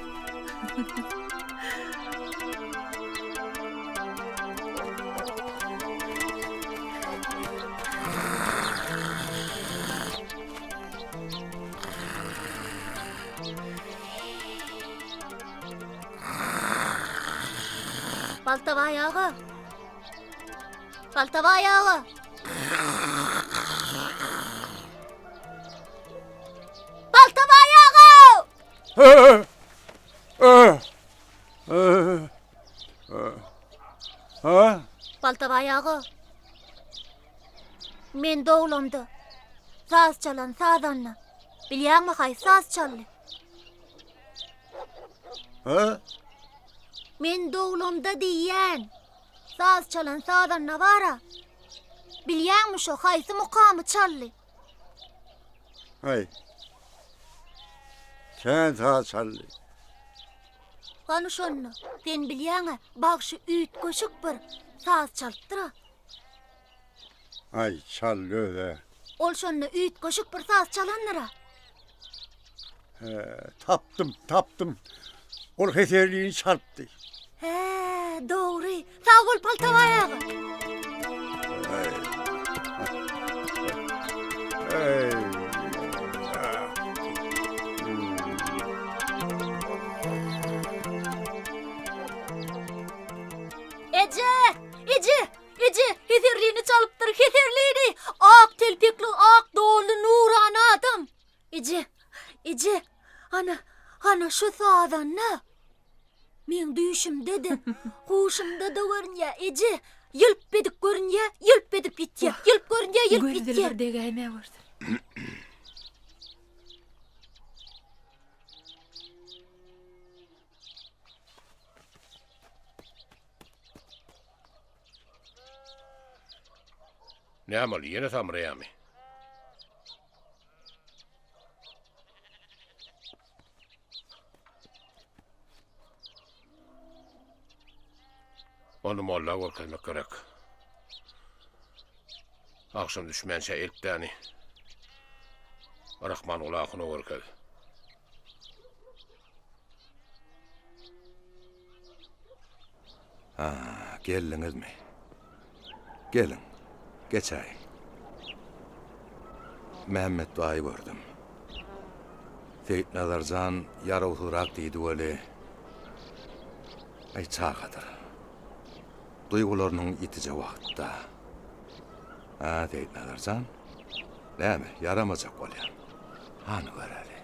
Baltabaý aga. Baltabaý aga. Baltabaý aga! Ha? Baltabaý aga. Men doglamda saz çalan sazanda bilýäňmi haýsy saz çaldy? Ha? Men doglamda diýýän. Saz çalan sazanda bar-a. Bilýäňmi şo haýsy mukamy çaldy? Haý. Kän saz çaldy. Hany şonda, sen bilýäň-ä, bagşy üýtgeşik bir saz çalypdyr-a. Aý, çaldy öz-ä. Ol şonda üýtgeşik bir saz çalandyr-a. Hä, tapdym, tapdym. Ol heserlini çalypdy. Hä, dogry. Sag bol, Paltabaý aga. Eje! Eje! Eje, heserlini çalypdyr, heserlini! Ak telpekli, ak donly nurana adam! Eje, eje, ana, ana şu sazanda. Meň düýşümde-de, huşumda-da görünýär, eje. Ýylp edip görünýär, ýylp edip ýitýär, ýylp görünýär, ýylp Göz ýitýär. dilber degäýme görsün. Näme ol, ýene samraýamy? Ony molla görkezmek gerek. Agşam düşmänçä eltdäni. Rahmanguly ahuna görkez. Ha, geldiňizmi? Geliň, geçäýiň. Mämmet baýy gördüm. Seýitnazar jan ýarawsyzrak diýdi weli, aý, çagadyr. Duýgularynyň ýitije wagtda. Hä, Seýitnazar jan, näme, ýaramajak bolýaň? Hany göreli.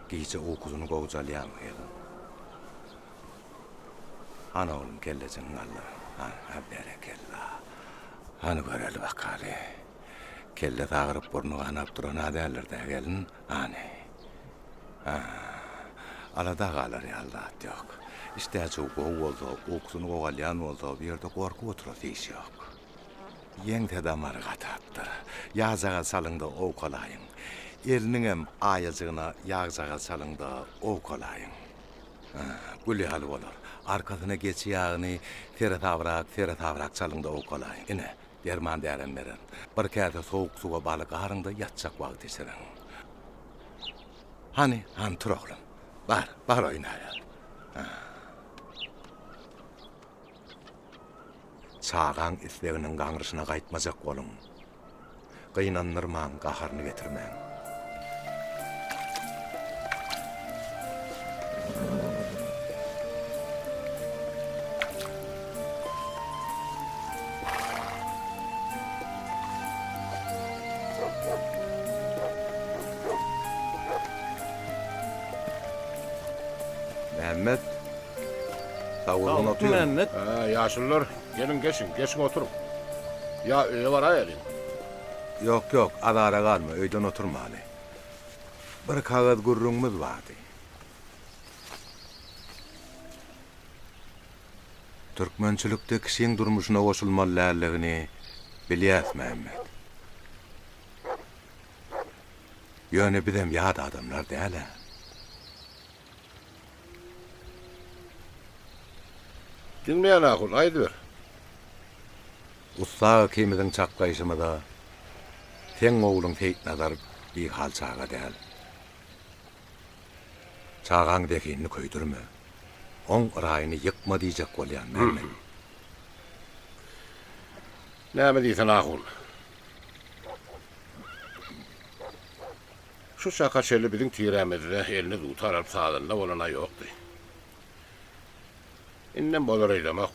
Gije ukusyny gowjalýarmy gelin? Hany oglum kellejigiňi galdyr. Hany, berekella. Hany göreli bakaly. Kellesi agyryp burny ganap duran-a däldir-dä gelin? Hany. Hä. Alada galar ýaly zat ýok. Işdäçi gowy bolsa, ukusyny gowy alýan bolsa, bu ýerde gorkup oturasy iş ýok. Ýeňse damary gatapdyr. Ýagjagaz çalyň-da owkalaýyň. Eliniňem aýajygyna ýagjagaz çalyň-da owkalaýyň. Hä, gül ýaly bolar. Arkasyna geçi ýagyny seresabrak, seresabrak çalyň-da owkalaýyň. Ine, derman dälem bererin. Bir käse sowuk suwa baly garyň-da ýatjak wagty içiriň. Hany, hany tur oglum. Bar, bar oýnaber. Hä. Çagaň isleginiň gaňryşyna gaýtmajak boluň. Gynandyrmaň, gaharyny getirmäň. Mämmet. Sag boluň oturyň. Mämmet. Hä, ýaşulular, geliň geçiň, geçiň oturyň. Ýa öýe baraýalyň. Ýok, ýok, azara galma, öýden oturmaly. Bir kagyz gürrüňimiz bardy. Türkmençilikde kişiň durmuşyna goşulmaly däldigini bilýäs, Mämmet. Ýöne bizem ýat adamlar däl-ä. Diňleýän ahun, aýdyber. Ussa ikimiziň çaklaýşymyza seň ogluň Seýitnazar bihal çaga däl. Çagaň zehinini köýdürme. Oň yraýyny ýykma diýjek bolýan men. Näme diýsen ahun. Şu çaka çenli biziň tirämizde eline dutar alyp sazanda bolan-a ýokdy. Indem bolar öýdemok.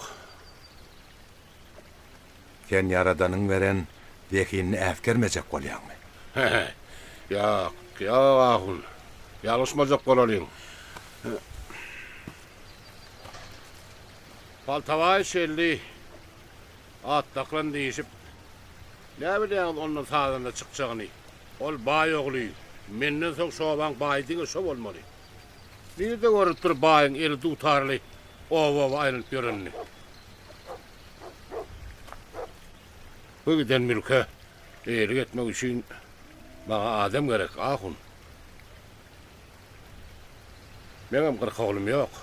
Sen Ýaradanyň beren zehinini äsgermejek bolýaňmy? He-he. Ýok, ýok, ahun. Ýalňyşmajak bolalyň. Paltabaý Şelli at daklan diýşip, näbilýäňiz ondan sazanda çykjagyny? Ol baý ogly. Menden soň şobaň baýy diňe şo bolmaly. Nirde görlüpdir baýyň eli dutarly oba-oba aýlanyp ýörenini? Bu giden mülke eýelik etmek üçin maňa adam gerek, ahun. Meňem 40 oglum ýok.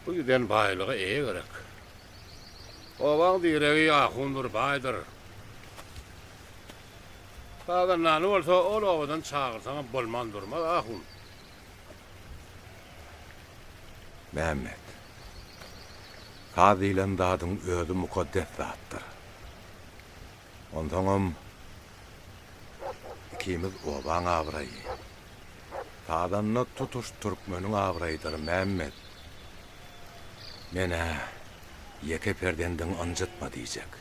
Bu giden baýlyga eýe gerek. Obaň diregi ahundyr, baýdyr. Sazandany bolsa ol obadan çagyrsaňam bolman durmaz, ahun. Mämmet. Saz diýlen zadyň özi mukaddes zatdyr. Onsoňam ikimiz obaň abraýy. Sazanda tutuş türkmeniň abraýydyr, Mämmet. Men-ä ýeke perzendiňi ynjytma diýjek.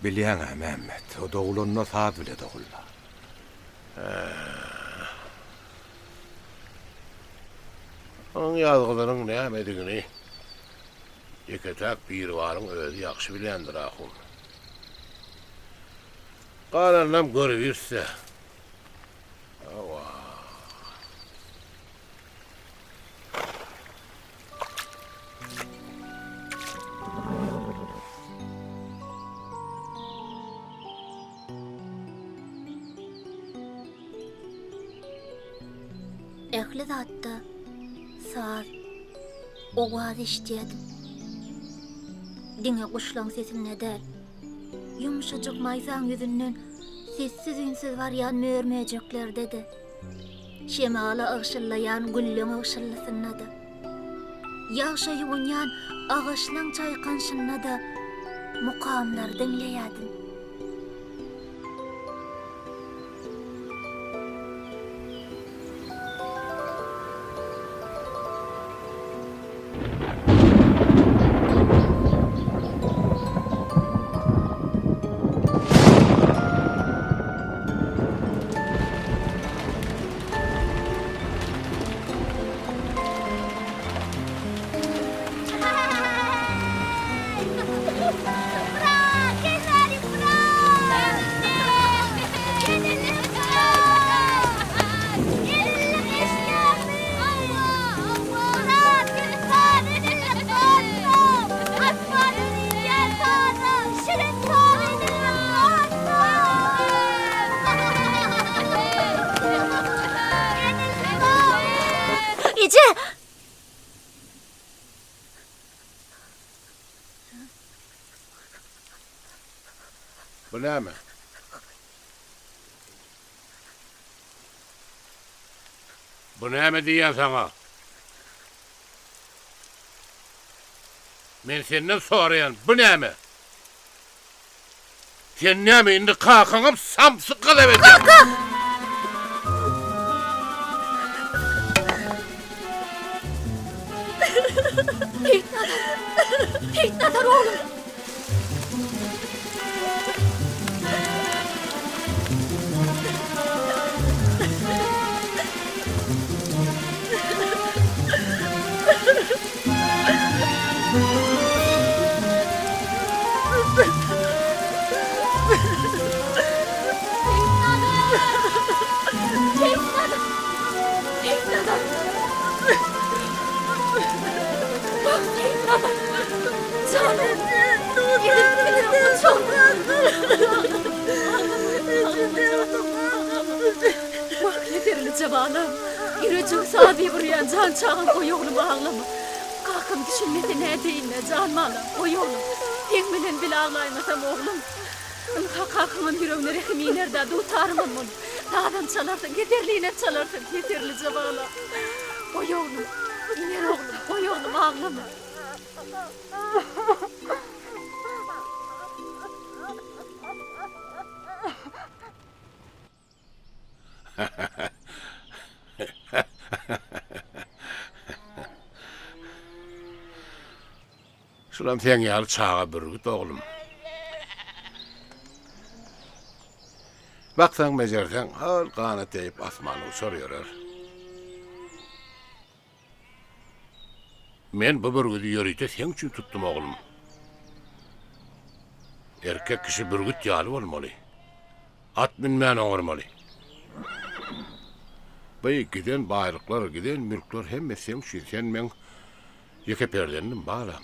Bilýäň-ä, Mämmet, o dogulanda saz bile doguldy. Onuň ýazgylaryň nämedigini ýeke-täk Biribaryň özi ýagşy bilýändir, ahun. Galanynam görübiris-dä. Hawa. Ähli zatda saz, owaz eşidýärdim. Diňe guşlaň sesinde däl, ýumşajyk maýsaň ýüzünden sessiz-üýnsüz barýan mör-möjeklerde-de, şemala ygşyllaýan gülleň ygşyllysynda-da, ýagşa ýuwunýan agaçlaň çaýkanşynda-da mukamlary diňleýärdim. Eje! Bu näme? Bu näme diýýän saňa? Men senden soraýan, bu näme? Sen näme indi kakaňam samsyk gazap edýäň? Kaka! Seýitnazar! Seýitnazar oglum! Seýitnazar! Seýitnazar! Seýitnazar! Jan oglum. Edip bilemok, Wah, ýeterlije balam. Ýürejiň saz diýip urýan jan çagam goý oglum aglama. Kakam düşünmese nädeýin-dä jan balam, goý oglum. Seň bilen bile aglaýmasam oglum. Ynha kakaňam ýüregine rehim iner-dä, dutaryňam bolup. Sazam çalarsyň, ýeterlinem çalarsyň, ýeterlije balam. Goý oglum, iner oglum, goý oglum aglama. Şulam seň ýaly çaga bürgüt oglum. Baksaň bejerseň, hol ganat ýaýyp asmana uçar ýörer. Men bu bürgüdi ýörite seň üçin tutdum oglum. Erkek kişi bürgüt ýaly bolmaly. At münmän oňarmaly. Bu giden baýlyklar, giden mülkler hemmesi seň üçin. Sen meň ýeke perzendim, balam.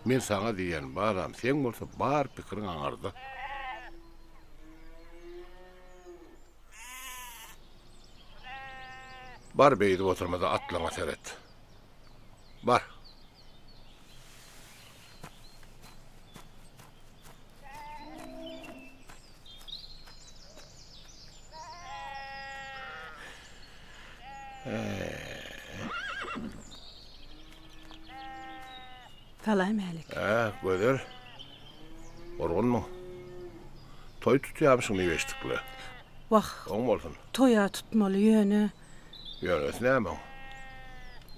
Men saňa diýýän, balam, seň bolsa bar pikiriň aňarda. Bar beýdip oturma-da atlaňa seret. Bar. Salam älik. Hä, Gözel. Gurgunmyň? Toý tutýarmyşyň diýip eşitdik-le. Wah. Oň bolsun. Toý-a tutmaly, ýöne. Ýönesi näme oň?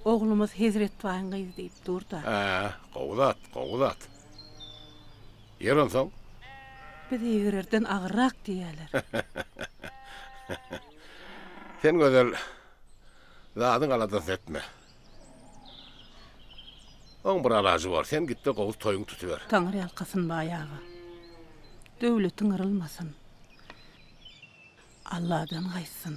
Oglumyz Hezretbaýyň gyzy diýip dur-da. Hä, gowy zat, gowy zat. Ýer onsoň? Biz egrerden agyrrak diýýäler. Sen Gözel, zadyň aladasyny etme. Oň bir alajy bor, sen git-de gowy toýuňy tutuber. Taňry ýalkasyn baý aga. Döwletiň yrylmasyn. Alladan gaýtsyn.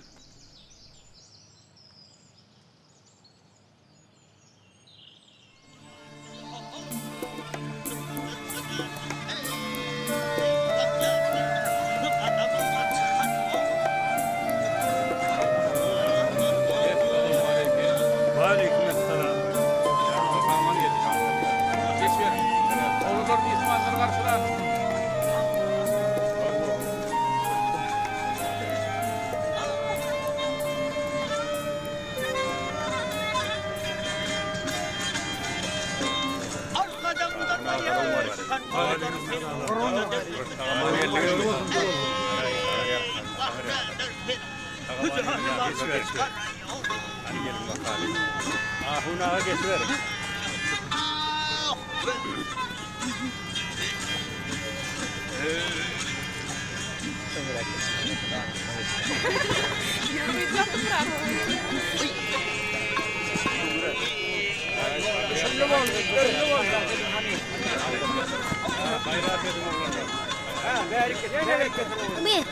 Umyt,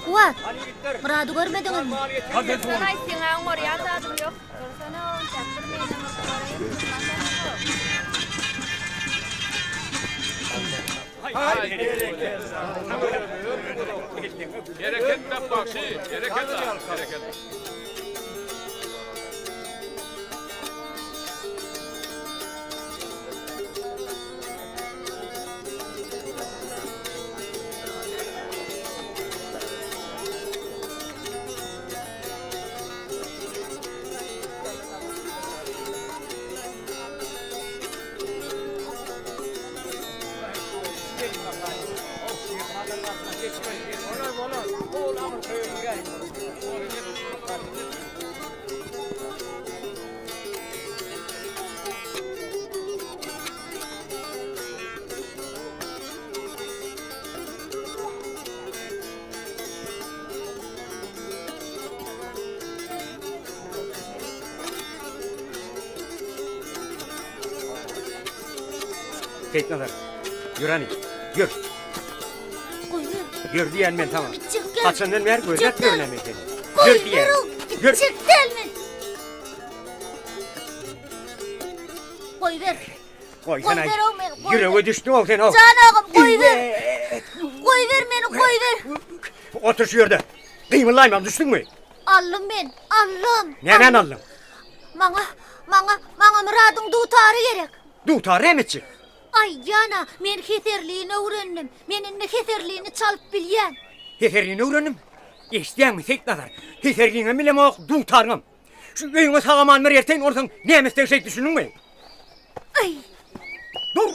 Kuwat, Myrady görmediňizmi? Aý, seň-ä oňarýan zadyň ýok. Dursana, onçak bir menem Bereket tap bagşy, bereket tap, bereket. Seýitnazar, ýör hany, ýör. Goýber. Ýör diýýän men saňa. Gitjek däl. Haçandan bäri gözläp Gitjek däl. ýörün men seni. Ýör Goýber, diýýän. Ýör. gitjek däl men. Goýber. Goýsana. Goýber-ow meni, goýber. Ýürege düşdüň-ow sen-ow. Jan agam, goýber. Goýber meni, goýber. Otur şu ýerde. Gymyllaýmam, düşdüňmi? Aldym men, aldym. Nämäni aldyň? Maňa, maňa, maňa Myradyň dutary gerek. Dutary näme etjek? Aýdýan-a, men heserlini öwrendim. Men indi heserlini çalyp bilýän. Heserlini öwrendim? Eşidýäňmi, Seýitnazar? Heserliňem bilemok, dutaryňam. Şu öýüňe sag-aman bir erteýin, onsoň näme etseň şeýt düşündiňmi? Aý! Dur!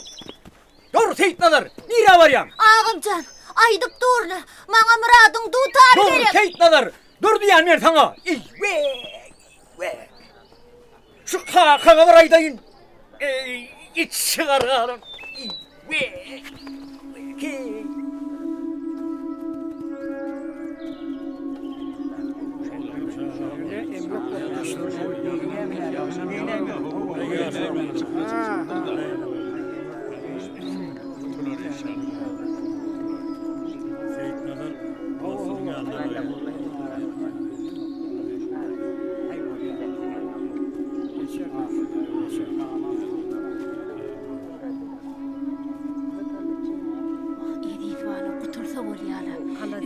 Dur, Seýitnazar! Nirä barýaň? Agam jan, aýdyp dur-la, maňa Myradyň dutary Dur, gerek. Seýitnazar! Dur diýýän men saňa! Eý, we! We! Şu kakaňa bir aýdaýyn. Eý, içi gargalan. Eý, we! We! Eziz bala gutulsa bolýala.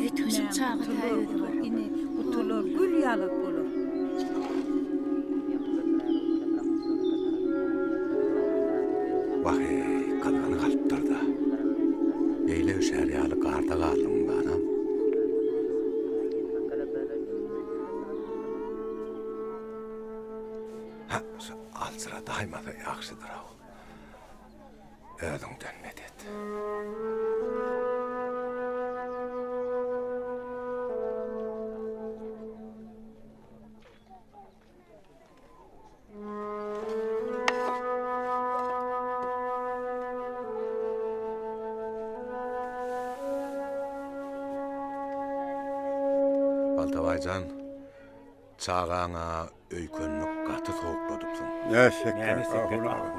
Üýtgeşik çaga ta özi bar. Ine gutular gül ýalak bolar. Wah-eý, gazgany galypdyr-da. Beýle üşär ýaly garda galdyňmy, balam? Hä, şu aljyradaýmasa ýagşydyr-ow. Özüňden medet. Baltabaý jan, çagaňa öýkenini gaty sowukladypsyň. Nätsekkä, ahun aga?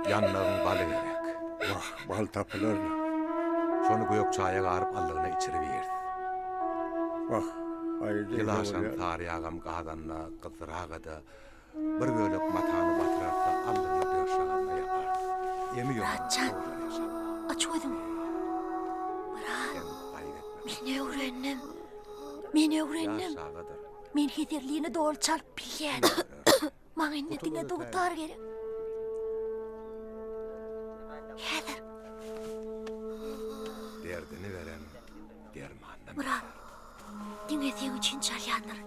Ýandagyň baly gerek. Wah, bal tapylar-la. Şony gök çaýa garyp aldygyna içiribiris. Wah, haýyr Ýyl aşan saryýagam gazanda gyzdyraga-da, bir bölek matany batyrarys-da, aldygyna döşjagazyna ýaparys. Emi ýogalan Myratjan, gowular ýaşarlar. aç gözüňi. Myrat, Sen gaýgy etme. men öwrendim. Men Ýaş öwrendim. çagadyr. Men heserlini doly çalyp bilýän. Maňa indi diňe dutar gerek. Häzir. Derdini beren dermandan Myrat, diňe seň üçin çalýandyr.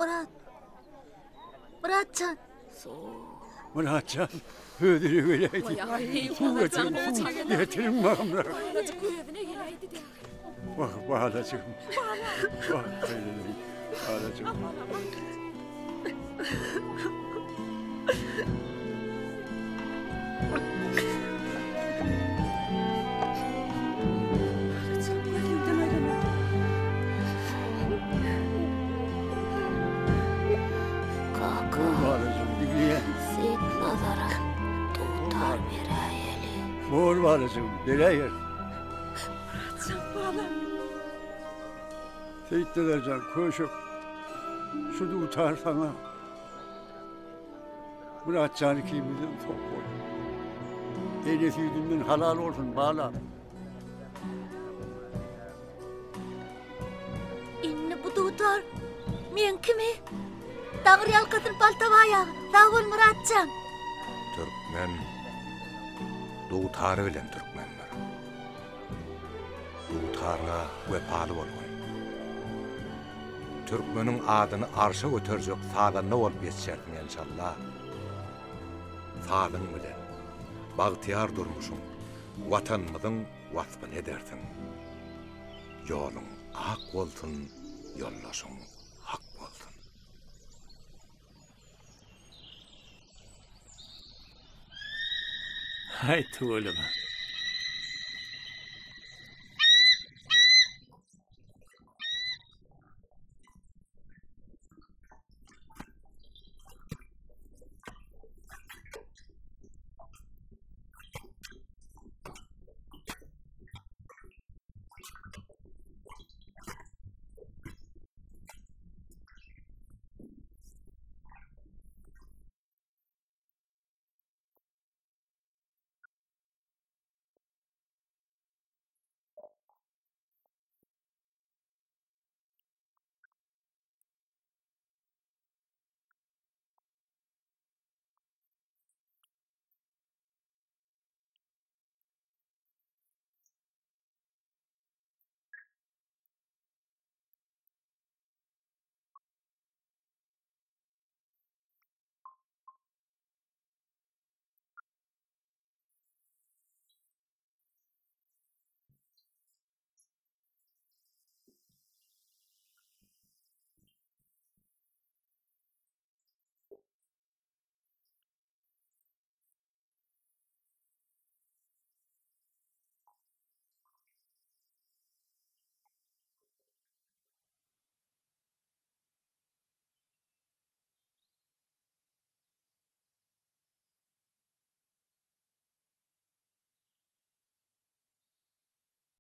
Myrat. Myratjan. Myratjan özüne geläýdi. Suw getiriň, suw getiriň maňa. Wah, balajygym. Wah, gyzym, balajygym. Kaka. Seýitnazara dutar beräýeli. Bor balajygym, beräýeris. Myratjan balam. Seýitnazar jan, köşek. Şu dutar saňa. Myratjan ikimizden sok bol. Ene süýdünden halal bolsun, balam. Indi bu dutar meňkimi? Taňry ýalkasyn Paltabaý aga. Sag bol Myratjan. Türkmen dutary bilen türkmendir. Dutaryňa wepaly bolgun. Türkmeniň adyny arşa göterjek sazanda bolup ýetişersiň enşalla. Sazyň bilen bagtyýar durmuşyň, Watanymyzyň waspyny edersiň. Ýoluň ak bolsun, ýoldaşyň hak bolsun. Haý tüweleme.